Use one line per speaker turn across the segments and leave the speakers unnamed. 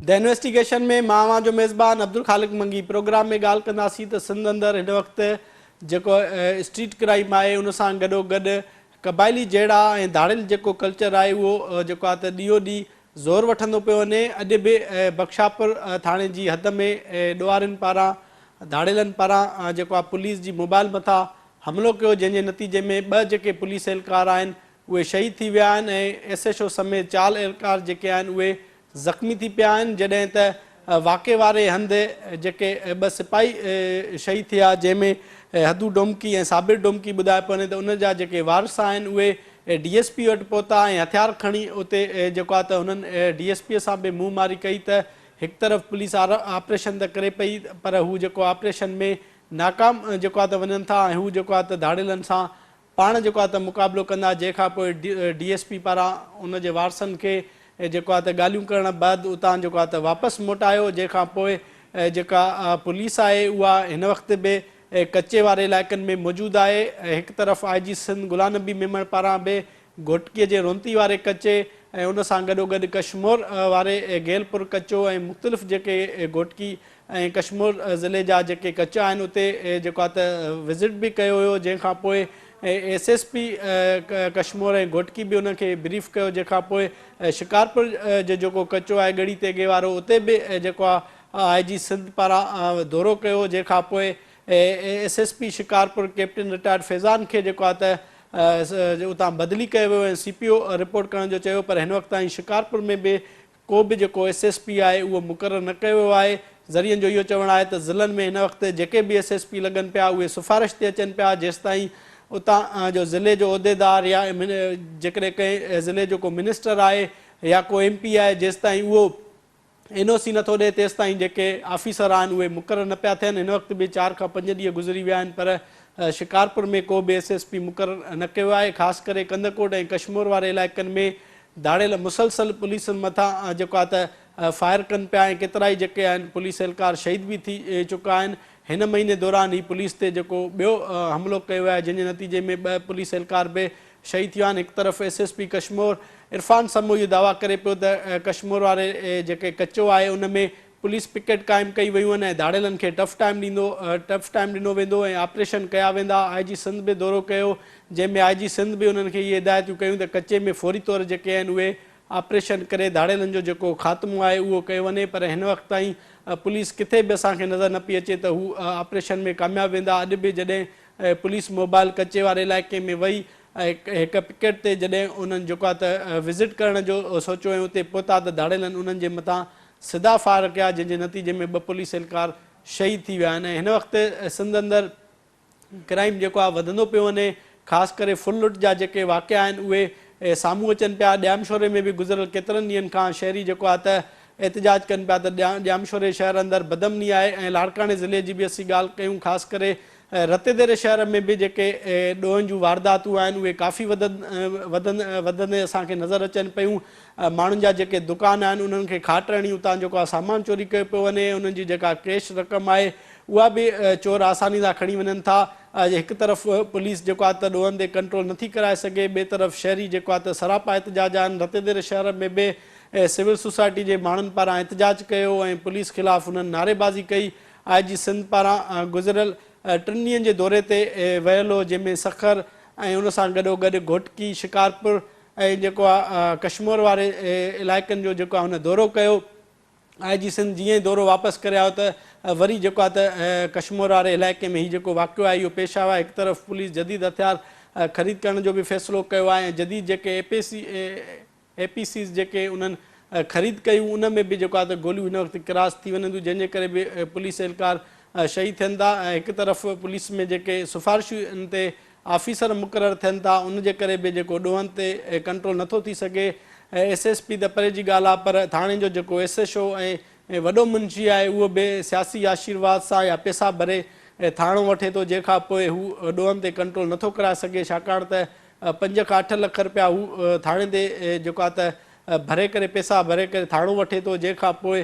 The investigation ۾ مان اوهان جو ميزبان عبدالخالق منگي پروگرام ۾ ڳالهه ڪنداسين ته سنڌ اندر هن وقت جيڪو اسٽريٽ ڪرائيم آهي ان سان گڏو گڏ قبائلي جهيڙا ۽ ڌاڙيل جيڪو ڪلچر آهي اهو جيڪو آهي ته ڏينهون ڏينهن زور وٺندو پيو وڃي اڄ به بخشاپور ٿاڻي جي حد ۾ ڏوهارين پاران ڌاڙيلن پاران جيڪو آهي پوليس جي موبائل مٿان حملو ڪيو جنهن جي نتيجي ۾ ٻه جيڪي پوليس اهلڪار آهن اهي شهيد ٿي ويا آهن ۽ ايس ايڇ او سميت چال اهلڪار جيڪي آهن اهي زخمي ٿي پيا آهن جڏهن ته واقعي واري هنڌ جيڪي ٻه سپاهي شهيد ٿيا جنهن ۾ حدو ڊومڪي ۽ صابر ڊومڪي ٻڌايو پيو وڃي ته ان جا جيڪي وارث آهن اهي ڊي ايس پي وٽ پهتا ۽ هٿيار کڻي اتي جيڪو آهي ته هنن ڊي ايس پي سان به منهن ماري ڪئي ته هڪ طرف پوليس آپريشن ته ڪري پئي پر هو جيڪو آپريشن ۾ ناڪام جيڪو آهي ته وڃن ٿا ۽ هو جيڪو آهي ته ڌاڙيلن سان پاڻ جيڪو آهي ته مقابلو ڪندا جنهن کان پوء ڊي ايس پي پاران ان جي وارثن کي جيڪو آهي ته ڳالهيون ڪرڻ بعد اتان جيڪو آهي ته واپس موٽايو جنهن کان پوء جيڪا پوليس آهي اها هن وقت به ڪچي واري علائقن ۾ موجود آهي هڪ طرف آء جي سنڌ غلام نبي ميمڻ پاران به گهوٽڪي جي رونتي واري ڪچي ۽ ان سان گڏوگڏ ڪشمور واري گيلپور ڪچو ۽ مختلف جيڪي گهوٽڪي ۽ ڪشمور ضلعي جا جيڪي ڪچا آهن اتي جيڪو آهي ته وزٽ به ڪيو ويو جنهن کان پوء S S P Kashmore ۽ Ghotki به ان کي بريف ڪيو جنهن کان پوء شڪارپور جو جيڪو ڪچو آهي ڳڙهي تيغي وارو اتي به جيڪو آهي آء جي سنڌ پاران دورو ڪيو جنهن کان پوء S S P Shikarpur captain retired Faizan کي جيڪو آهي ته اتان بدلي ڪيو ويو ۽ سي پي او رپورٽ ڪرڻ جو چيو پر هن وقت تائين شڪارپور ۾ به ڪو به جيڪو ايس ايس پي آهي اهو مقرر نه ڪيو ويو آهي، ذريعن جو اهو چوڻ آهي ته ضلعن ۾ هن وقت جيڪي به ايس ايس پي لڳن پيا اهي سفارش تي اچن پيا جيستائين اتان جو ضلعي جو عهديدار يا جيڪڏهن ڪنهن ضلعي جو ڪو منسٽر آهي يا ڪو ايم پي آهي جيستائين اهو اين او سي نٿو ڏئي تيستائين جيڪي آفيسر آهن اهي مقرر نه پيا ٿين، هن وقت به چار کان پنج ڏينهن گذري ويا آهن پر شڪارپور ۾ ڪو به ايس ايس پي مقرر نه ڪيو آهي، خاص ڪري ڪنڌڪوٽ ۽ ڪشمور واري علائقن ۾ ڌاڙيل مسلسل پوليس مٿان جيڪو آهي ته فائر ڪن پيا ۽ ڪيترائي جيڪي آهن پوليس اهلڪار شهيد به ٿي چڪا آهن، هن مهيني دوران هي پوليس تي جيڪو ٻيو حملو ڪيو ويو آهي جنهن جي نتيجي ۾ ٻه پوليس اهلڪار به شهيد ٿي ويا آهن، هڪ طرف S S P Kashmore Irfan Samoon اهو دعويٰ ڪري پيو ته ڪشمور واري جيڪي ڪچو آهي ان ۾ پوليس پڪيٽ قائم ڪئي ويون آهن ۽ ڌاڙيلن کي ٽف ٽائيم ڏيندو ٽف ٽائيم ڏنو ويندو ۽ آپريشن ڪيا ويندا، آء جي سنڌ به دورو ڪيو جنهن ۾ آء جي سنڌ به انهن کي اهي هدايتون ڪيون ته ڪچي ۾ فوري طور جيڪي آهن اهي آپريشن ڪري ڌاڙيلن جو جيڪو خاتمو آهي اهو ڪيو وڃي پر هن وقت تائين پوليس ڪٿي به اسان کي نظر نه پئي اچي ته هو آپريشن ۾ ڪامياب ويندا اڄ به جڏهن پوليس موبائل ڪچي واري علائقي ۾ وئي ۽ هڪ پڪيٽ تي جڏهن انهن جيڪو آهي ته وزٽ ڪرڻ جو سوچيو ۽ اتي پهتا ته ڌاڙيلن انهن جي مٿان سڌا فائر ڪيا جنهن جي نتيجي ۾ ٻه پوليس اهلڪار شهيد ٿي ويا آهن ۽ هن وقت سنڌ اندر ڪرائيم جيڪو آهي وڌندو پيو وڃي خاص ڪري ڦر لٽ جا جيڪي واقعا آهن اهي سامهون اچن پيا ڄامشوري ۾ به گذريل ڪيترن ڏينهن کان شهري جيڪو آهي ته احتجاج ڪن پيا ته ڄامشوري شهر اندر بدامني آهي ۽ لاڙڪاڻي ضلعي جي به اسين ڳالهه ڪيون خاص ڪري رتيديري شهر ۾ به جيڪي ڏوهن جون وارداتون آهن اهي ڪافي وڌندي اسان کي نظر اچن پيون ماڻهن جا جيڪي دڪان آهن انهن کي کاٽ هڻي اتان جيڪو آهي سامان چوري ڪيو پيو وڃي انهن جي جيڪا ڪيش رقم آهي اها به چور آساني سان کڻي وڃن ٿا هڪ طرف پوليس جيڪو آهي ته ڏوهن تي ڪنٽرول نٿي ڪرائي سگهي ٻئي طرف شهري جيڪو آهي ته سراپا احتجاج آهن رتيديري شهر ۾ به سول سوسائٽي جي ماڻهن پاران احتجاج ڪيو ۽ پوليس خلاف انهن نعريبازي ڪئي آء جي سنڌ پاران گذريل ٽن ڏينهن جي دوري تي ويل هو جنهن ۾ سکر ۽ ان سان گڏوگڏ گهوٽڪي، شڪارپور ۽ جيڪو آ ڪشمور واري علائقن جو جيڪو آ هن دورو ڪيو. آء جي سنڌ جيئن ئي دورو واپس ڪري آيو ته وري جيڪو آ ته ڪشمور واري علائقي ۾ هي جيڪو واقعو آهي اهو پيش آيو آهي. هڪ طرف پوليس جديد هٿيار خريد ڪرڻ جو به فيصلو ڪيو آهي ۽ جديد جيڪي اي پي سي اي پي سيز جيڪي انهن خريد ڪيون ان ۾ به جيڪو آهي ته گوليون هن وقت ڪراس ٿي وڃن ٿيون جنهن جي ڪري به پوليس اهلڪار شهيد ٿين ٿا ۽ هڪ طرف پوليس ۾ جيڪي سفارشن تي آفيسر مقرر ٿين ٿا ان جي ڪري به جيڪو ڏوهن تي ڪنٽرول نٿو ٿي سگهي ايس ايس پي ته پري جي ڳالهه آهي پر ٿاڻي جو جيڪو ايس ايڇ او ۽ وڏو منشي آهي اهو به سياسي آشيرواد سان يا پيسا ڀري ٿاڻو وٺي ٿو جنهن کان پوء هو ڏوهن تي ڪنٽرول نٿو ڪرائي سگهي ڇاڪاڻ ته پنج کان اٺ لک رپيا هو ٿاڻي تي جيڪو آهي ته ڀري ڪري پئسا ڀري ڪري ٿاڻو وٺي ٿو جنهن کان پوء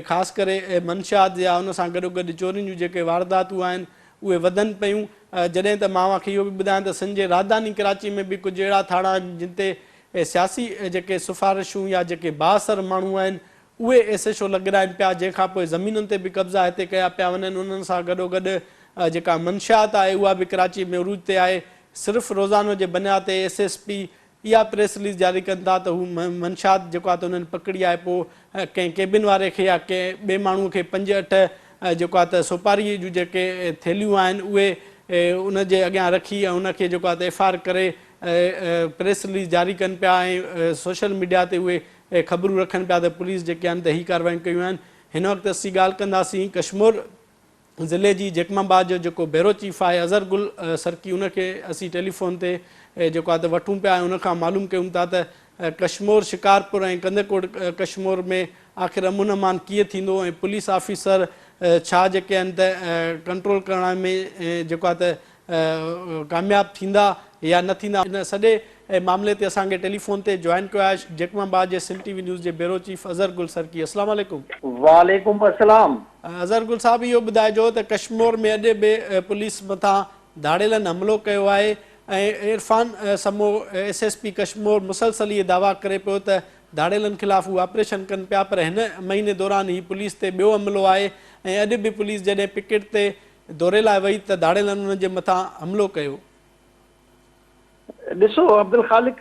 خاص ڪري منشيات يا ان سان گڏو گڏ چورين جون جيڪي وارداتون آهن اهي وڌن پيون جڏهن ته مان اوهان کي اهو به ٻڌايان ته سنڌ جي راڄڌاني ڪراچي ۾ به ڪجهه اهڙا ٿاڻا آهن جن تي سياسي جيڪي سفارشون يا جيڪي بااثر ماڻهو آهن اهي ايس ايڇ او لڳرائن پيا جنهن کان پوء زمينن تي به قبضا هتي ڪيا پيا وڃن انهن سان گڏوگڏ جيڪا منشيات آهي اها به ڪراچي ۾ عروج تي آهي صرف روزانو جي بنياد تي ايس ايس پي اها پريس رليز جاري ڪن ٿا ته هو منشيات جيڪو آهي ته انهن پڪڙي آهي پوء ڪنهن ڪيبن واري کي يا ڪنهن ٻئي ماڻهو کي پنج اٺ جيڪو آهي ته سوپاري جون جيڪي ٿيلهيون آهن اهي ان جي اڳيان رکي ۽ ان کي جيڪو آهي ته ايف I R ڪري پريس رليز جاري ڪن پيا ۽ سوشل ميڊيا تي اهي خبرون رکن پيا ته پوليس جيڪي آهن ته هي ڪارروايون ڪيون آهن هن وقت اسين ڳالهه ڪنداسين ڪشمور ضلعي جي جيڪب آباد جو جيڪو بيرو چيف آهي اظهر گل سرڪي ان کي اسين ٽيليفون تي جيڪو آهي ته وٺون پيا ۽ ان کان معلوم ڪيون ٿا ته ڪشمور شڪارپور ۽ ڪنڌڪوٽ ڪشمور ۾ آخر امن امان ڪيئن ٿيندو ۽ پوليس آفيسر ڇا جيڪي آهن ته ڪنٽرول ڪرڻ ۾ جيڪو آهي ته ڪامياب ٿيندا يا نه ٿيندا. ان سڄي معاملي تي اسان کي ٽيليفون تي جوائن ڪيو آهي جيڪب آباد جي سنڌ ٽي وي نيوز جي بيورو چيف اظهر گل سرڪي. السلام عليڪم.
وعليڪم السلام.
اظهر گل صاحب اهو ٻڌائجو ته ڪشمور ۾ اڄ به پوليس مٿان ڌاڙيلن حملو ڪيو آهي ۽ Irfan Samo S S P Kashmore مسلسل اهي دعويٰ ڪري پيو ته ڌاڙيلن خلاف هو آپريشن ڪن پيا پر هن مهيني دوران هي پوليس تي ٻيو حملو آهي ۽ اڄ به پوليس جڏهن پڪيٽ تي دوري لاء وئي ته ڌاڙيلن انهن جي مٿان حملو ڪيو.
ڏسو عبدالخالق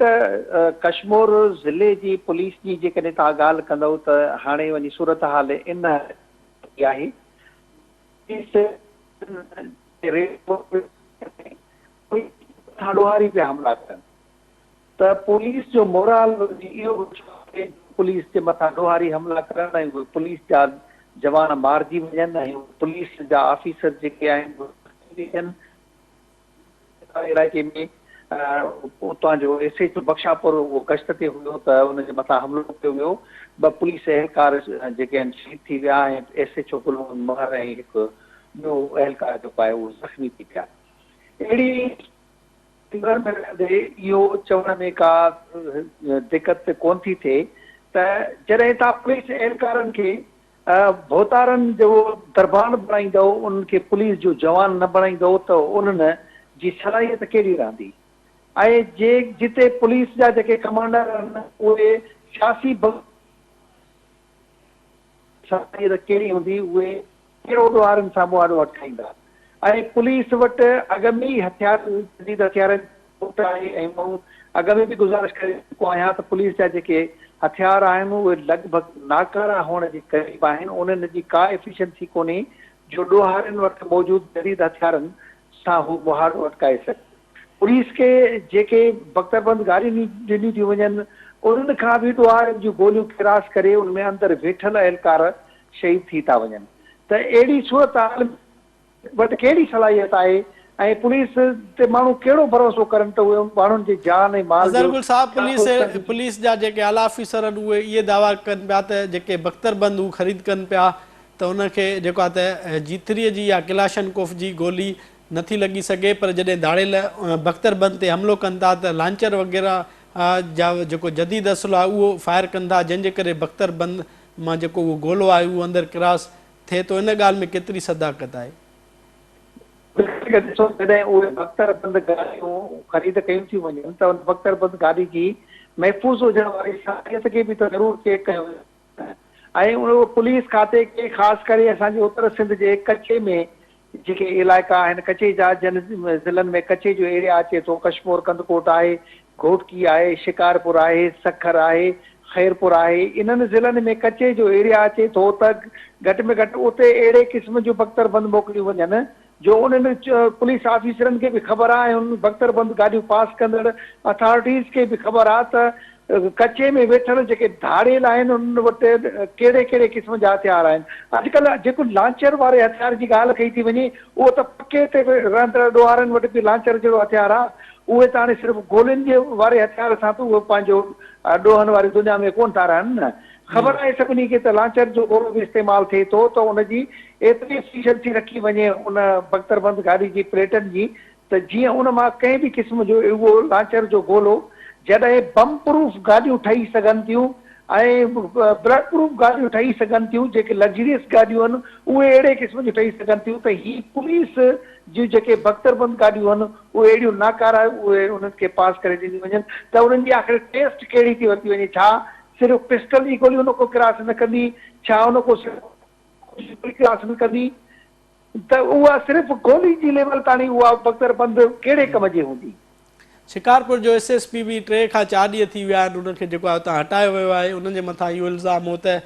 ڪشمور ضلعي جي پوليس جي جيڪڏهن توهان ڳالهه ڪندؤ ته هاڻي وڃي صورتحال ان حد آهي پوليس مٿان ڏوهاري پيا حملا ڪن. ته پوليس جو مورال وڌي اهو به ڇو آهي جو پوليس جي مٿان ڏوهاري حملا ڪرن ۽ اهي پوليس جا جوان مارجي وڃن ۽ اهي پوليس جا آفيسر جيڪي آهن اهي زخمي ٿين. علائقي ۾ اتان جو ايس ايڇ او بخشاپور اهو گشت تي هيو ته ان جي مٿان حملو ڪيو ويو، ٻه پوليس اهلڪار جيڪي آهن شهيد ٿي ويا ۽ S H O Gul Muhammad Mahar ۽ هڪ ٻيو اهلڪار جيڪو آهي اهو زخمي ٿي پيا. اهڙي سنگهر ۾ رهندي اهو چوڻ ۾ ڪا دقت ڪونه ٿي ٿئي ته جڏهن توهان پوليس اهلڪارن کي ڀوتارن جو دربان بڻائيندؤ، انهن کي پوليس جو جوان نه بڻائيندؤ ته انهن جي صلاحيت ڪهڙي رهندي ۽ جي جتي پوليس جا جيڪي ڪمانڊر آهن اهي سياسي صلاحيت ڪهڙي هوندي اهي ڪهڙو ڏوهارين سان مهاڏو اٽڪائيندا ۽ پوليس وٽ اڳ ۾ ئي هٿيار جديد هٿيارن جي کوٽ آهي ۽ مون اڳ ۾ به گذارش ڪري چڪو آهيان ته پوليس جا جيڪي هٿيار آهن اهي لڳ ڀڳ ناڪارا هئڻ جي قريب آهن انهن جي ڪا ايفيشنسي ڪونهي جو ڏوهارين وٽ موجود جديد هٿيارن سان هو مهاڏو اٽڪائي سگهن. پوليس کي جيڪي بڪتربند گاڏيون ڏنيون ٿيون وڃن انهن کان به ڏوهارين جون گوليون ڪراس ڪري ان ۾ اندر ويٺل اهلڪار شهيد ٿي ٿا وڃن ته اهڙي صورتحال وٽ ڪهڙي صلاحيت آهي ۽ پوليس تي ماڻهو ڪهڙو ڀروسو ڪرن ته اهي ماڻهن جي جان ۽ مال
اظهر
جو
گل صاحب پوليس
تحفظ ڪندي.
پوليس جا جيڪي اعليٰ آفيسر آهن اهي اهي دعويٰ ڪن پيا ته جيڪي بڪتر بند هو خريد ڪن پيا ته ان کي جيڪو آهي ته جي ٿري جي يا ڪلاشن ڪوف جي گولي نٿي لڳي سگهي پر جڏهن ڌاڙيل بڪتر بند تي حملو ڪن ٿا ته لانچر وغيره جا جيڪو جديد اسلحو آهي اهو فائر ڪن ٿا جنهن جي ڪري بڪتر بند مان جيڪو اهو گولو آهي اهو اندر ڪراس ٿئي ٿو ان ڳالهه ۾ ڪيتري صداقت آهي؟
بلڪل ڏسو جڏهن اهي بڪتر بند گاڏيون خريد ڪيون ٿيون وڃن ته ان بڪتر بند گاڏي جي محفوظ هجڻ واري صلاحيت کي به ته ضرور چيڪ ڪيو وڃي ۽ اهو پوليس کاتي کي خاص ڪري اسان جي اتر سنڌ جي ڪچي ۾ جيڪي علائقا آهن ڪچي جا جن ضلعن ۾ ڪچي جو ايريا اچي ٿو ڪشمور ڪنڌڪوٽ آهي گهوٽڪي آهي شڪارپور آهي سکر آهي خيرپور آهي انهن ضلعن ۾ ڪچي جو ايريا اچي ٿو ته گهٽ ۾ گهٽ اتي اهڙي قسم جون بڪتر بند موڪليون وڃن جو انهن پوليس آفيسرن کي به خبر آهي ۽ انهن بڪتر بند گاڏيون پاس ڪندڙ اٿارٽيز کي به خبر آهي ته ڪچي ۾ ويٺل جيڪي ڌاڙيل آهن انهن وٽ ڪهڙي ڪهڙي قسم جا هٿيار آهن. اڄڪلهه جيڪو لانچر واري هٿيار جي ڳالهه ڪئي ٿي وڃي اهو ته پڪي تي رهندڙ ڏوهارين وٽ به لانچر جهڙو هٿيار آهي. اهي ته هاڻي صرف گولين جي واري هٿيار سان ته اهي پنهنجو ڏوهن واري دنيا ۾ ڪونه ٿا رهن نه. خبر آهي سڀني کي ته لانچر جو گولو به استعمال ٿئي ٿو ته ان جي ايتري ايفيشنسي رکي وڃي ان بڪتربند گاڏي جي پليٽن جي ته جيئن ان مان ڪنهن به قسم جو اهو لانچر جو گولو جڏهن بم پروف گاڏيون ٺهي سگهن ٿيون ۽ بلٽ پروف گاڏيون ٺهي سگهن ٿيون جيڪي لگزريس گاڏيون آهن اهي اهڙي قسم جون ٺهي سگهن ٿيون ته هي پوليس جون جيڪي بڪتربند گاڏيون آهن اهي اهڙيون ناڪاره اهي انهن کي پاس ڪري ڏنيون وڃن ته انهن جي آخر ٽيسٽ ڪهڙي ٿي ورتي وڃي ڇا صرف پسٽل جي گولي ان کان ڪراس نه ڪندي؟ ڇا ان کان صرف جي گولي ڪراس نه ڪندي؟ ته اها صرف گولي جي ليول تاڻي اها بڪتر بند ڪهڙي ڪم جي هوندي؟
شڪارپور جو ايس ايس پي به ٽي کان چار ڏينهن ٿي ويا آهن ان کي جيڪو آهي اتان هٽايو ويو آهي انهن جي مٿان اهو الزام هو ته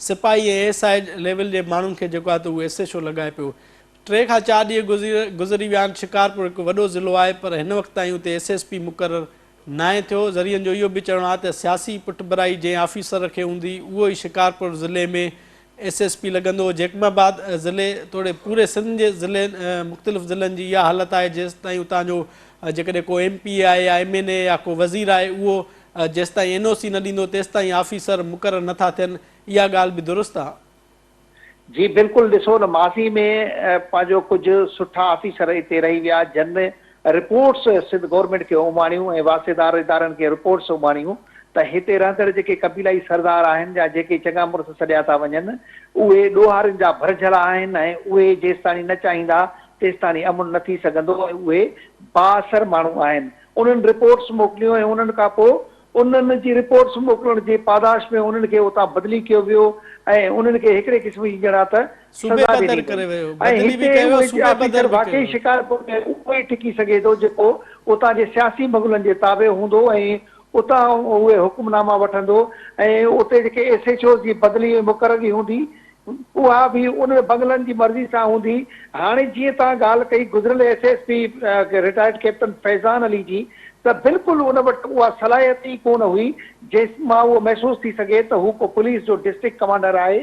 سپاهي ۽ ايس I level جي ماڻهن کي جيڪو آهي ته اهو ايس ايڇ او لڳائي پيو ٽي کان چار ڏينهن گذري ويا آهن شڪارپور هڪ وڏو ضلعو آهي پر هن وقت تائين اتي ايس ايس پي مقرر ناهي ٿيو ذريعن جو اهو به چوڻ آهي ته سياسي پٺڀرائي جنهن آفيسر کي هوندي اهو ئي شڪارپور ضلعي ۾ ايس ايس پي لڳندو. جيڪب آباد ضلعي توڙي پوري سنڌ جي ضلعي مختلف ضلعن جي اها حالت آهي جيستائين اتان جو جيڪڏهن ڪو ايم پي اي آهي يا ايم اين اي يا ڪو وزير آهي اهو جيستائين اين او سي نه ڏيندو تيستائين آفيسر مقرر نه ٿا ٿين اها ڳالهه به درست آهي.
جي بلڪل ڏسو نه ماضي ۾ پنهنجو ڪجهه سٺا آفيسر اتي رهي ويا جن رپورٽس سنڌ گورنمينٽ کي اماڻيون ۽ واسطيدار ادارن کي رپورٽس اماڻيون ته هتي رهندڙ جيڪي قبيلائي سردار آهن يا جيڪي چڱا مڙس سڏيا ٿا وڃن اهي ڏوهارين جا ڀرجهلا آهن ۽ اهي جيستاڻي نه چاهيندا تيستاڻي امن نه ٿي سگهندو ۽ اهي بااثر ماڻهو آهن انهن رپورٽس موڪليون ۽ انهن کان پوء انهن جي رپورٽس موڪلڻ جي پاداش ۾ انهن کي اتان بدلي ڪيو ويو ۽ انهن کي هڪڙي قسم جي ڄڻا ته
صوبي
سزا
بدر
ڏني
ڪري
وئي
ويو،
۽
بدلي به
هتي
ڪيو ويو،
اهي
صوبي بدر
آفيسر
به ڪيو
واقعي
ويو.
شڪارپور ۾ اهو ئي ٽڪي سگهي ٿو جيڪو اتان جي سياسي بنگلن جي تابع هوندو ۽ اتان اهي حڪم ناما وٺندو ۽ اتي جيڪي ايس ايڇ اوز جي بدلي ۽ مقرري هوندي اها به انهن بنگلن جي مرضي سان هوندي. هاڻي جيئن توهان ڳالهه ڪئي گذريل S S P retired captain Faizan Ali جي ته بلڪل ان وٽ اها صلاحيت ئي ڪونه هئي جنهن مان اهو محسوس ٿي سگهي ته هو ڪو پوليس جو ڊسٽرڪٽ ڪمانڊر آهي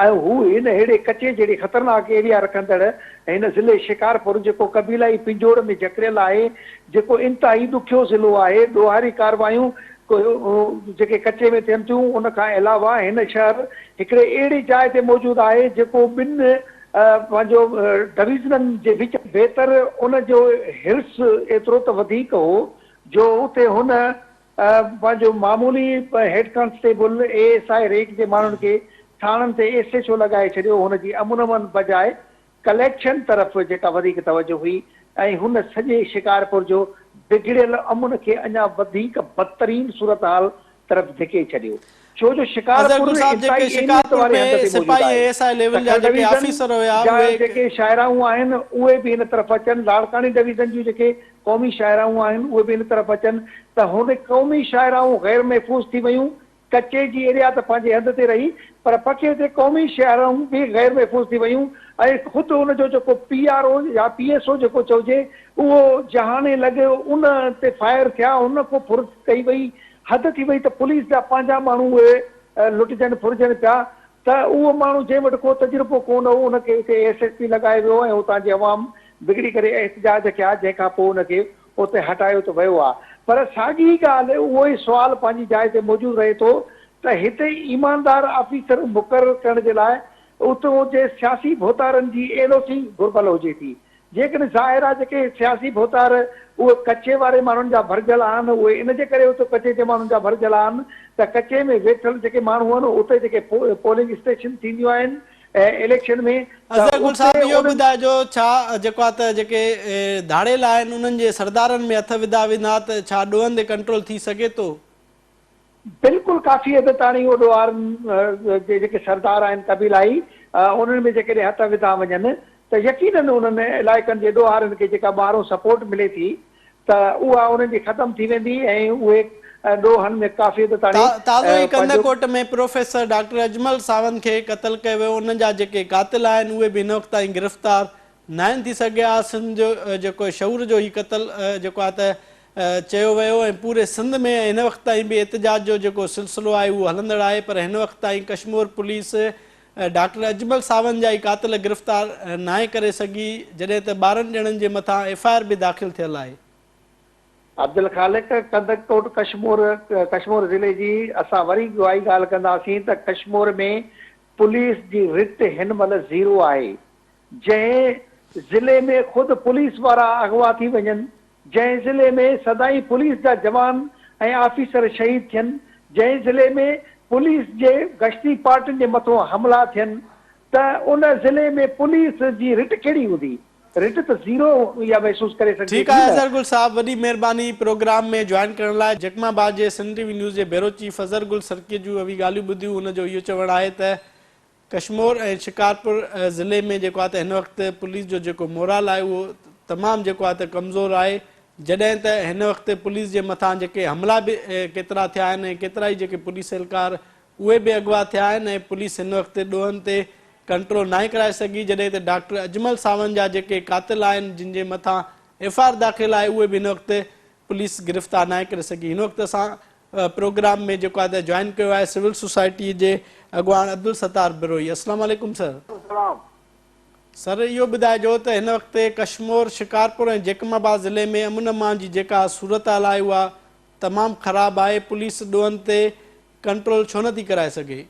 ۽ هو هن ههڙي ڪچي جهڙي خطرناڪ ايريا رکندڙ هن ضلعي شڪارپور جيڪو قبيلائي پنجوڙ ۾ جڪڙيل آهي جيڪو انتهائي ڏکيو ضلعو آهي ڏوهاري ڪارروايون جيڪي ڪچي ۾ ٿين ٿيون ان کان علاوه هن شهر هڪڙي اهڙي جاء تي موجود آهي جيڪو ٻن پنهنجو ڊويزنن جي وچ ويتر ان جو حرص ايترو ته وڌيڪ هو جو اتي هن پنهنجو معمولي head constable, A S I rank جي ماڻهن کي ٿاڻن تي ايس ايڇ او لڳائي ڇڏيو. هن جي امن امان بجاء ڪليڪشن طرف جيڪا وڌيڪ توجه هئي ۽ هن سڄي شڪارپور جو بگڙيل امن کي اڃا وڌيڪ بدترين صورتحال طرف ڌڪي ڇڏيو. ڇو جو
اظهر
شڪارپور
گل صاحب جيڪي
انتهائي اهميت
شڪارپور
واري
۾
هنڌ تي موجود
سپاهي
آهي.
۽ ايس I level جا
سکر
جيڪي
ڊويزن
آفيسر هيا
جا
اهي
جيڪي شاهراهون آهن اهي به هن طرف اچن، لاڙڪاڻي ڊويزن جون جيڪي قومي شاهراهون آهن اهي به هن طرف اچن ته هن قومي شاهراهون غير محفوظ ٿي ويون، ڪچي جي ايريا ته پنهنجي هنڌ تي رهي پر پکي تي قومي شاهراهون به غير محفوظ ٿي ويون ۽ خود ان جو جيڪو پي آر او يا پي ايس او جيڪو چئجي اهو جهاني لڳ ان تي فائر ٿيا ان کان ڦر ڪئي وئي حد ٿي وئي ته پوليس جا پنهنجا ماڻهو اهي لٽجن ڦرجن پيا ته اهو ماڻهو جنهن وٽ ڪو تجربو ڪونه هو ان کي اتي ايس ايس پي لڳايو ويو ۽ اتان جي عوام بگڙي ڪري احتجاج ڪيا جنهن کان پوء ان کي اتي هٽايو ته ويو آهي پر ساڳي ڳالهه اهو ئي سوال پنهنجي جاء تي موجود رهي ٿو ته هتي ايماندار آفيسر مقرر ڪرڻ جي لاء اتو جي سياسي ڀوتارن جي اين او سي گهربل هجي ٿي جيڪڏهن ظاهر آهي جيڪي سياسي ڀوتار اهي ڪچي واري ماڻهن جا ڀرجهل آهن اهي ان جي ڪري اتي ڪچي جي ماڻهن جا ڀرجهل آهن ته ڪچي ۾ ويٺل جيڪي ماڻهو آهن اتي جيڪي پولنگ اسٽيشن ٿينديون آهن اليڪشن ۾ ته
اظهر گل صاحب
اتي
اهو
انهن
ٻڌائجو ڇا جيڪو آهي ته جيڪي ڌاڙيل آهن انهن جي سردارن ۾ هٿ وڌا ويندا ته ڇا ڏوهن تي ڪنٽرول ٿي سگهي ٿو؟
بلڪل ڪافي حد تاڻي اهو ڏوهارن جي جيڪي سردار آهن قبيلائي انهن ۾ جيڪڏهن هٿ وڌا وڃن ته يقينن انهن علائقن جي ڏوهارين کي جيڪا ٻاهرون سپورٽ ملي ٿي ته اها انهن جي ختم ٿي ويندي ۽ اهي ڏوهن ۾ ڪافي حد تاڻي
تازو ئي
پنهنجو.
ڪنڌڪوٽ ۾ پروفيسر ڊاڪٽر اجمل ساوند کي قتل ڪيو ويو ان جا جيڪي قاتل آهن اهي به هن وقت تائين گرفتار ناهن ٿي سگهيا، سنڌ جو جيڪو شعور جو هي قتل جيڪو آهي ته چيو ويو ۽ پوري سنڌ ۾ هن وقت تائين به احتجاج جو جيڪو سلسلو آهي اهو هلندڙ آهي پر هن وقت تائين ڪشمور پوليس ڊاڪٽر اجمل ساوند جا ئي قاتل گرفتار ناهي ڪري سگهي جڏهن ته 12 ڄڻن جي مٿان ايف I R به داخل ٿيل آهي.
عبدالخالق، ڪنڌڪوٽ ڪشمور، ڪشمور ضلعي جي اسان وري اها ئي ڳالهه ڪنداسين ته ڪشمور ۾ پوليس جي رٽ هن مهل زيرو آهي. جنهن ضلعي ۾ خود پوليس وارا اغوا ٿي وڃن، جنهن ضلعي ۾ سدائين پوليس جا جوان ۽ آفيسر شهيد ٿين، جنهن ضلعي ۾ پوليس جي گشتي پارٽين جي مٿون حملا ٿين ته ان ضلعي ۾ پوليس جي رٽ ڪهڙي هوندي؟ رٽ ته زيرو اها محسوس ڪري سگهجي
ٺيڪ
ٿي
آهي
نه.
اظهر گل صاحب وڏي مهرباني پروگرام ۾ جوائن ڪرڻ لاء. جيڪب آباد جي سنڌ ٽي وي نيوز جي بيورو چيف اظهر گل سرڪيء جون اوهين ڳالهيون ٻڌيون هن جو اهو چوڻ آهي ته ڪشمور ۽ شڪارپور ضلعي ۾ جيڪو آهي ته هن وقت پوليس جو جيڪو مورال آهي اهو تمام جيڪو آهي ته ڪمزور آهي جڏهن ته هن وقت پوليس جي مٿان جيڪي حملا به ڪيترا ٿيا آهن ۽ ڪيترائي جيڪي پوليس اهلڪار اهي به اغوا ٿيا آهن ۽ پوليس هن وقت ڏوهن تي ڪنٽرول ناهي ڪرائي سگهي جڏهن ته ڊاڪٽر اجمل ساوند جا جيڪي قاتل آهن جن جي مٿان ايف I R داخل آهي اهي به هن وقت پوليس گرفتار ناهي ڪري سگهي هن وقت اسان پروگرام ۾ جيڪو آهي ته جوائن ڪيو آهي سول سوسائٽي جي اڳواڻ عبدالستار بروهي السلام عليڪم سر.
سلام.
سر اهو ٻڌائجو ته هن وقت ڪشمور، شڪارپور ۽ جيڪب آباد ضلعي ۾ امن امان جي جيڪا صورتحال آهي اها تمام خراب آهي پوليس ڏوهن تي ڪنٽرول ڇو نٿي ڪرائي سگهي؟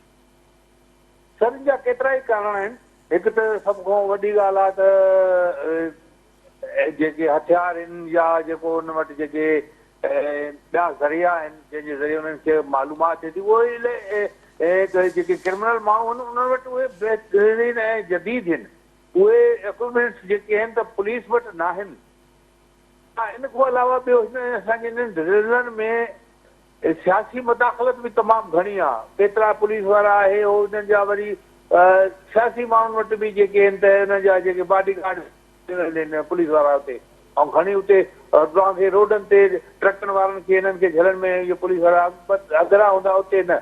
سر ان جا ڪيترائي ڪارڻ آهن، هڪ ته سڀ کان وڏي ڳالهه آهي ته جيڪي هٿيار آهن يا جيڪو ان وٽ جيڪي ٻيا ذريعا آهن جنهن جي ذريعي انهن کي معلومات ٿئي ٿي اهي جيڪي ڪرمنل ماڻهو آهن انهن وٽ اهي بهترين ۽ جديد آهن اهي اڪوپمينٽس جيڪي آهن ته پوليس وٽ ناهن. ان کان علاوه ٻيو هن اسان جي انهن ضلعن ۾ سياسي مداخلت به تمام گهڻي آ، ڪيترا پوليس وارا آهي هو انهن جا وري سياسي ماڻهن وٽ به جيڪي آهن ته انهن جا جيڪي باڊي گارڊ آهن پوليس وارا اتي ۽ گهڻي اتي توهان کي روڊن تي ٽرڪن وارن کي انهن کي جهلڻ ۾ اهي پوليس وارا اڳرا هوندا اتي نه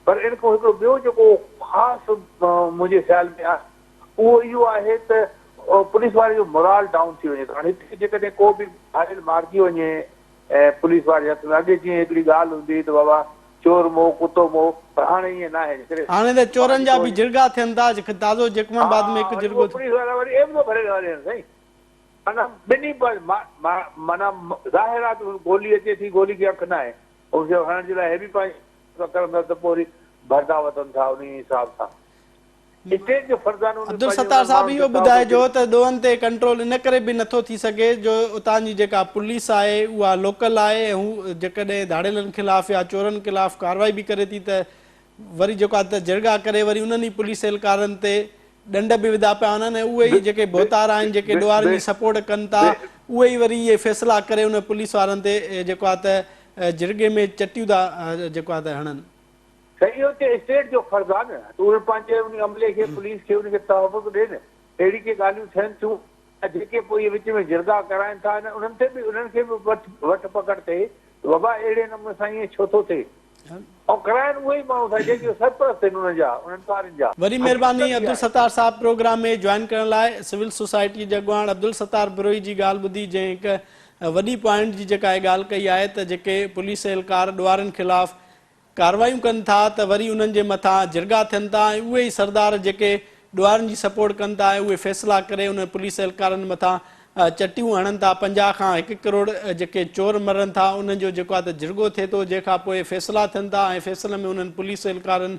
پر ان کان هڪڙو ٻيو جيڪو خاص منهنجي خيال ۾ آهي اهو اهو آهي ته پوليس واري جو مورال ڊائون ٿي وڃي ٿو هاڻي هتي جيڪڏهن ڪو به گهايل مارجي وڃي ۽ پوليس واري هٿ ۾ اڳي جيئن هڪڙي ڳالهه هوندي هئي ته بابا چور مئو ڪتو مئو پر هاڻي ائين ناهي جيڪڏهن
هاڻي ته چورن جا به جرڳا ٿين ٿا تازو جيڪب
ها
آباد ۾ هڪ
وري
جرڳو
اهو
ٿيو.
پوليس وارا وري عيوضو ڀري ٿا ڏين سائين معنيٰ ٻنهي معنيٰ ظاهر آهي ته گولي اچي ٿي گولي کي اک ناهي ان کي هڻڻ جي لاء هي به پنهنجي ڪرندا ته پوء وري ڀردا وتن ٿا انهي حساب سان.
عبدالستار صاحب اهو ٻڌائجو ته ڏوهن تي ڪنٽرول ان ڪري به نٿو ٿي سگهي جو اتان جي جيڪا پوليس آهي اها لوڪل آهي ۽ هو جيڪڏهن ڌاڙيلن خلاف يا چورن خلاف ڪارروائي به ڪري ٿي ته وري جيڪو آهي ته جرڳا ڪري وري انهن ئي پوليس اهلڪارن تي ڏنڊ به وڌا پيا وڃن ۽ اهي ئي جيڪي ڀوتار آهن جيڪي ڏوهارين جي سپورٽ ڪن ٿا اهي ئي وري اهي فيصلا ڪري ان پوليس وارن تي جيڪو آهي ته جرڳي ۾ چٽيون ٿا جيڪو آهي ته هڻن.
سائين اهو ته اسٽيٽ جو فرض آهي نه ته اهي پنهنجي ان عملي کي پوليس کي ان کي تحفظ ڏي نه اهڙي ڪي ڳالهيون ٿين ٿيون ۽ جيڪي پوء اهي وچ ۾ جرڳا ڪرائين ٿا انهن تي به انهن کي به وٺ وٺ پڪڙ ٿئي ته بابا اهڙي نموني سان ائين ڇو ٿو ٿئي ۽ ڪرائين اهي ئي ماڻهو ٿا جيڪي سرپرست آهن انهن جا انهن ٻارن جا
وڏي مهرباني
حقيقت اها آهي.
عبدالستار صاحب پروگرام ۾ جوائن ڪرڻ لاء سول سوسائٽي جي اڳواڻ عبدالستار بروهي جي ڳالهه ٻڌي جنهن هڪ وڏي پوائنٽ جي جيڪا اهي ڳالهه ڪئي آهي ته جيڪي پوليس اهلڪار ڏوهارين خلاف ڪارروايون ڪن ٿا ته وري انهن جي مٿان جرڳا ٿين ٿا ۽ اهي ئي سردار جيڪي ڏوهارين جي سپورٽ ڪن ٿا ۽ اهي فيصلا ڪري انهن پوليس اهلڪارن مٿان چٽيون هڻن ٿا 50 کان هڪ ڪروڙ جيڪي چور مرن ٿا انهن جو جيڪو آهي ته جرڳو ٿئي ٿو جنهن کان پوء فيصلا ٿين ٿا ۽ فيصلن ۾ انهن پوليس اهلڪارن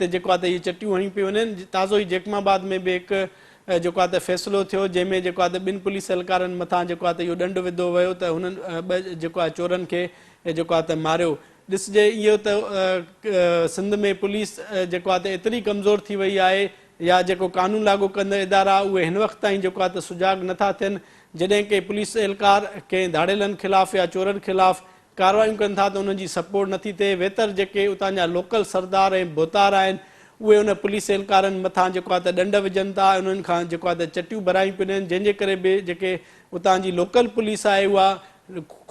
تي جيڪو آهي ته اهي چٽيون هڻيون پيون وڃن تازو ئي جيڪب آباد ۾ به هڪ جيڪو آهي ته فيصلو ٿيو جنهن ۾ جيڪو آهي ته ٻن پوليس اهلڪارن مٿان جيڪو آهي ته اهو ڏنڊ وڌو ويو ته هنن ٻه جيڪو آهي چورن کي جيڪو آهي ته ماريو ڏسجي اهو ته سنڌ ۾ پوليس جيڪو آهي ته ايتري ڪمزور ٿي وئي آهي يا جيڪو قانون لاڳو ڪندڙ ادارا اهي هن وقت تائين جيڪو آهي ته سجاڳ نٿا ٿين جڏهن ڪي پوليس اهلڪار ڪنهن ڌاڙيلن خلاف يا چورن خلاف ڪارروايون ڪن ٿا ته انهن جي سپورٽ نٿي ٿئي ويتر جيڪي اتان جا لوڪل سردار ۽ ڀوتار آهن اهي ان پوليس اهلڪارن مٿان جيڪو آهي ته ڏنڊ وجهن ٿا انهن کان جيڪو آهي ته چٽيون ڀرايون پيون وڃن جنهن جي ڪري به جيڪي اتان جي لوڪل پوليس آهي اها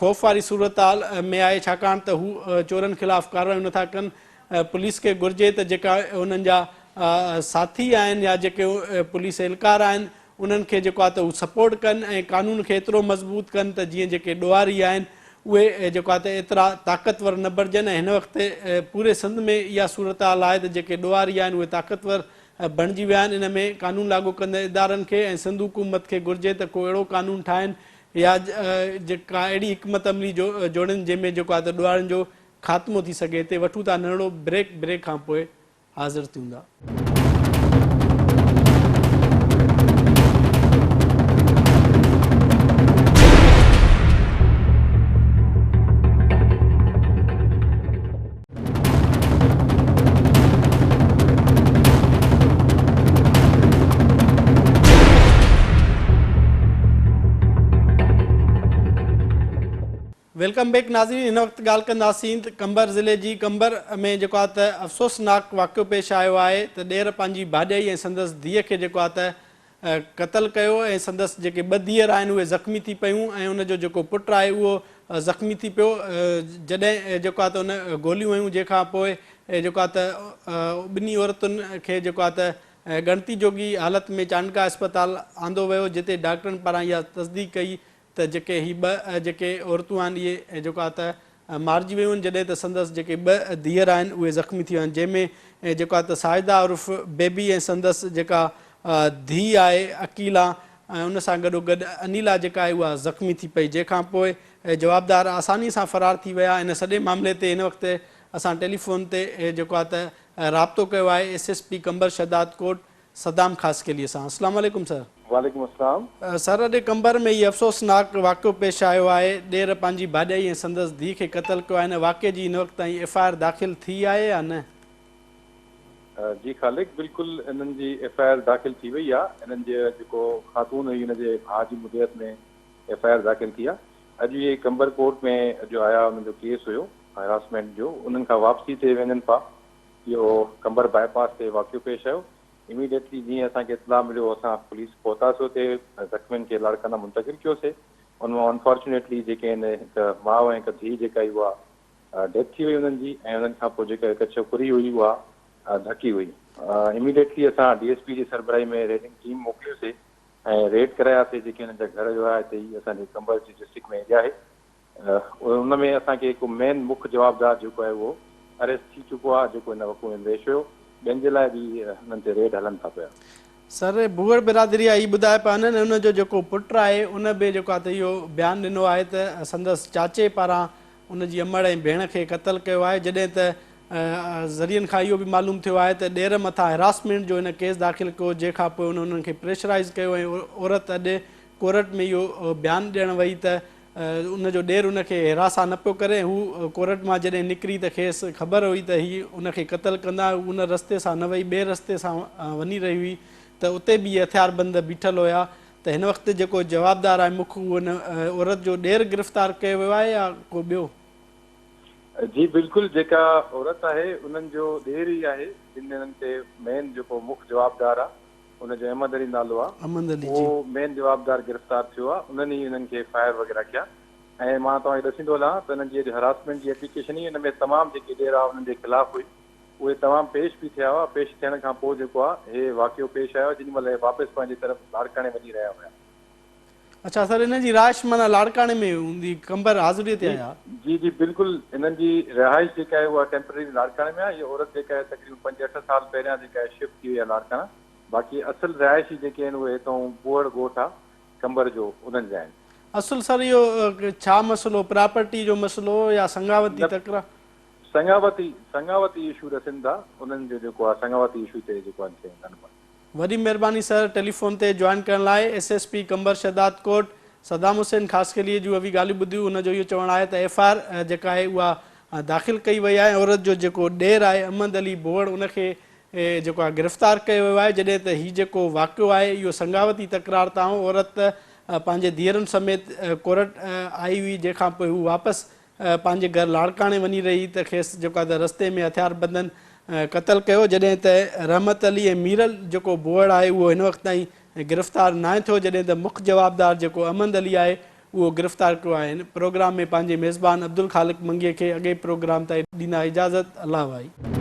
خوف واري صورتحال ۾ آهي ڇاڪاڻ ته هو چورن خلاف ڪارروايون نٿا ڪن، پوليس کي گهرجي ته جيڪا انهن جا ساٿي آهن يا جيڪي پوليس اهلڪار آهن انهن کي جيڪو آهي ته هو سپورٽ ڪن ۽ قانون کي ايترو مضبوط ڪن ته جيئن جيڪي ڏوهاري آهن اهي جيڪو آهي ته ايترا طاقتور نه بڻجن ۽ هن وقت پوري سنڌ ۾ اها صورتحال آهي ته جيڪي ڏوهاري آهن اهي طاقتور بڻجي ويا آهن ان ۾ قانون لاڳو ڪندڙ ادارن کي ۽ سنڌ حڪومت کي گهرجي ته ڪو اهڙو قانون ٺاهن يا ڪا اهڙي حڪمت عملي جوڙين جنهن ۾ جيڪو آهي ته ڏوهارين جو خاتمو ٿي سگهي. هتي وٺون ٿا ننڍڙو بريڪ، بريڪ کان پوء حاضر ٿيون ٿا. Welcome back ناظرين هن وقت ڳالهه ڪنداسين ته قمبر ضلعي جي قمبر ۾ جيڪو آهي ته افسوسناڪ واقعو پيش آيو آهي ته ڏير پنهنجي ڀاڄائي ۽ سندس ڌيء کي جيڪو آهي ته قتل ڪيو ۽ سندس جيڪي ٻه ڌيئر آهن اهي زخمي ٿي پيون ۽ ان جو جيڪو پٽ آهي اهو زخمي ٿي پيو جڏهن جيڪو آهي ته ان گوليون هنيون جنهن کان پوء جيڪو آهي ته ٻنهي عورتن کي جيڪو آهي ته ڳڻتي جوڳي حالت ۾ چانڊڪا اسپتال آندو ويو جتي ڊاڪٽرن پاران اها تصديق ڪئي ته جيڪي هي ٻه جيڪي عورتون آهن اهي جيڪو آهي ته مارجي ويون آهن جڏهن ته سندس جيڪي ٻه ڌيئر آهن اهي زخمي ٿي ويا آهن جنهن ۾ جيڪو آهي ته ساجده عرف بيبي ۽ سندس جيڪا ڌيء آهي عقيلا ۽ ان سان گڏو گڏ انيلا جيڪا آهي اها زخمي ٿي پئي جنهن کان پوء جوابدار آساني سان فرار ٿي ويا ان سڄي معاملي تي هن وقت اسان ٽيليفون تي جيڪو آهي ته رابطو ڪيو آهي S S P Qambar Shahdadkot Saddam Khaskheli سان اسلام عليڪم سر.
وعليڪم السلام.
سر اڄ قمبر ۾ هي افسوسناڪ واقعو پيش آيو آهي ڏير پنهنجي ڀاڄائي ۽ سندس ڌيء کي قتل ڪيو آهي ان واقعي جي هن وقت تائين ايف I R داخل ٿي آهي يا نه؟
جي خالق بلڪل انهن جي ايف I R داخل ٿي وئي آهي انهن جي جيڪو خاتون هئي ان جي ڀاء جي مدعيت ۾ ايف I R داخل ٿي آهي اڄ اهي قمبر ڪورٽ ۾ جو آيا انهن جو ڪيس هيو هراسمينٽ جو انهن کان واپسي تي وڃن پيا اهو قمبر باء پاس تي واقعو پيش آيو اميڊيٽلي جيئن اسان کي اطلاع مليو اسان پوليس پهتاسي اتي زخمين کي لاڙڪاڻا منتقل ڪيوسي ان مان انفارچونيٽلي جيڪي آهن هڪ ماء ۽ هڪ ڌيء جيڪا هئي اها ڊيٿ ٿي وئي انهن جي ۽ انهن کان پوء جيڪا هڪ ڇوڪري هئي اها ڌڪي هئي اميڊيٽلي اسان ڊي ايس پي جي سربراهي ۾ ريڊنگ ٽيم موڪليوسي ۽ ريڊ ڪراياسي جيڪي انهن جا گهر هيا هتي ئي اسان جي قمبر جي ڊسٽرڪٽ ۾ ايريا آهي ان ۾ اسان کي هڪ مين مک جوابدار جيڪو آهي اهو اريسٽ ٿي چڪو آهي جيڪو هن وقوع ۾ پيش هيو ٻين جي لاء به انهن تي ريڊ هلن ٿا پيا.
سر بوهڙ برادري آهي هي ٻڌائي پيا انهن ان جو جيڪو پٽ آهي ان به جيڪو آهي ته اهو بيان ڏنو آهي ته سندس چاچي پاران ان جي امڙ ۽ ڀيڻ کي قتل ڪيو آهي جڏهن ته ذريعن کان اهو به معلوم ٿيو آهي ته ڏير مٿان هراسمينٽ جو هن ڪيس داخل ڪيو جنهن کان پوء ان انهن کي پريشرائيز ڪيو ۽ عورت اڄ ڪورٽ ۾ اهو بيان ڏيڻ وئي ته ان جو ڏير ان کي هراسان نه پيو ڪري ۽ هو ڪورٽ مان جڏهن نڪري ته کيس خبر هئي ته هي ان کي قتل ڪندا هو ان رستي سان نه وئي ٻئي رستي سان وڃي رهي هئي ته اتي به اهي هٿياربند بيٺل هيا ته هن وقت جيڪو جوابدار آهي مک اهو ان عورت جو ڏير گرفتار ڪيو ويو آهي يا ڪو ٻيو؟
جي بلڪل جيڪا عورت آهي انهن جو ڏير ئي آهي جن انهن تي مين جيڪو مک جوابدار آهي ان جو احمد علي نالو آ
احمد علي
اهو
جي.
مين جوابدار گرفتار ٿيو آ انهن ئي انهن کي فائر وغيره ڪيا ۽ مان توهان کي ڏسيندو هلان ته انهن جي اڄ هراسمينٽ جي ايپليڪيشن ئي ان ۾ تمام جيڪي ڏير آ انهن جي خلاف هئي اهي تمام پيش به ٿيا هئا پيش ٿيڻ کان پوء جيڪو آ هي واقعو پيش آيو جيڏي مهل هي واپس پنهنجي طرف لاڙڪاڻي وڃي رهيا هيا.
اڇا سر انهن جي رهائش معنيٰ لاڙڪاڻي ۾ هوندي قمبر حاضري تي
جي
آيا.
جي جي بلڪل انهن جي رهائش جيڪا آهي اها ٽيمپرري لاڙڪاڻي ۾ آهي هي عورت جيڪا آهي تقريبن پنج اٺ سال پهريان جيڪا آهي شفٽ ٿي وئي آهي لاڙڪاڻا باقي اصل رهائشي جيڪي آهن اهي هتئون بوهڙ ڳوٺ آهي قمبر جو انهن جا آهن.
اصل سر اهو ڇا مسئلو پراپرٽي جو مسئلو هو يا سنگاوتي
نه
تڪرار؟
سنگاوتي سنگاوتي اشو ڏسن ٿا انهن جو جيڪو آهي سنگاوتي اشو تي جيڪو آهن ٿين ٿا.
وڏي مھرباني سر ٽيليفون تي جوائن ڪرڻ لاء S S P Qambar Shahdadkot Saddam Hussain Khaskheli جون اوهين ڳالهيون ٻڌيون ان جو اهو چوڻ آهي ته ايف I R جيڪا آهي اها داخل ڪئي وئي آهي عورت جو جيڪو ڏير آهي احمد علي بوهڙ ان کي جيڪو آهي گرفتار ڪيو ويو آهي جڏهن ته هي جيڪو واقعو آهي اهو سنگاوتي تڪرار تان هو عورت پنهنجي ڌيئرن سميت ڪورٽ آئي هئي جنهن کان پوء هو واپس پنهنجي گهر لاڙڪاڻي وڃي رهي ته کيس جيڪو آهي ته رستي ۾ هٿياربندن قتل ڪيو جڏهن ته رحمت علي ۽ ميرل جيڪو بوئڙ آهي اهو هن وقت تائين گرفتار ناهي ٿيو جڏهن ته مک جوابدار جيڪو احمد علي آهي اهو گرفتار ڪيو آهي هن پروگرام ۾ پنهنجي ميزبان عبدالخالق منگي کي اڳئين پروگرام تائين ڏيندا اجازت الله وائي.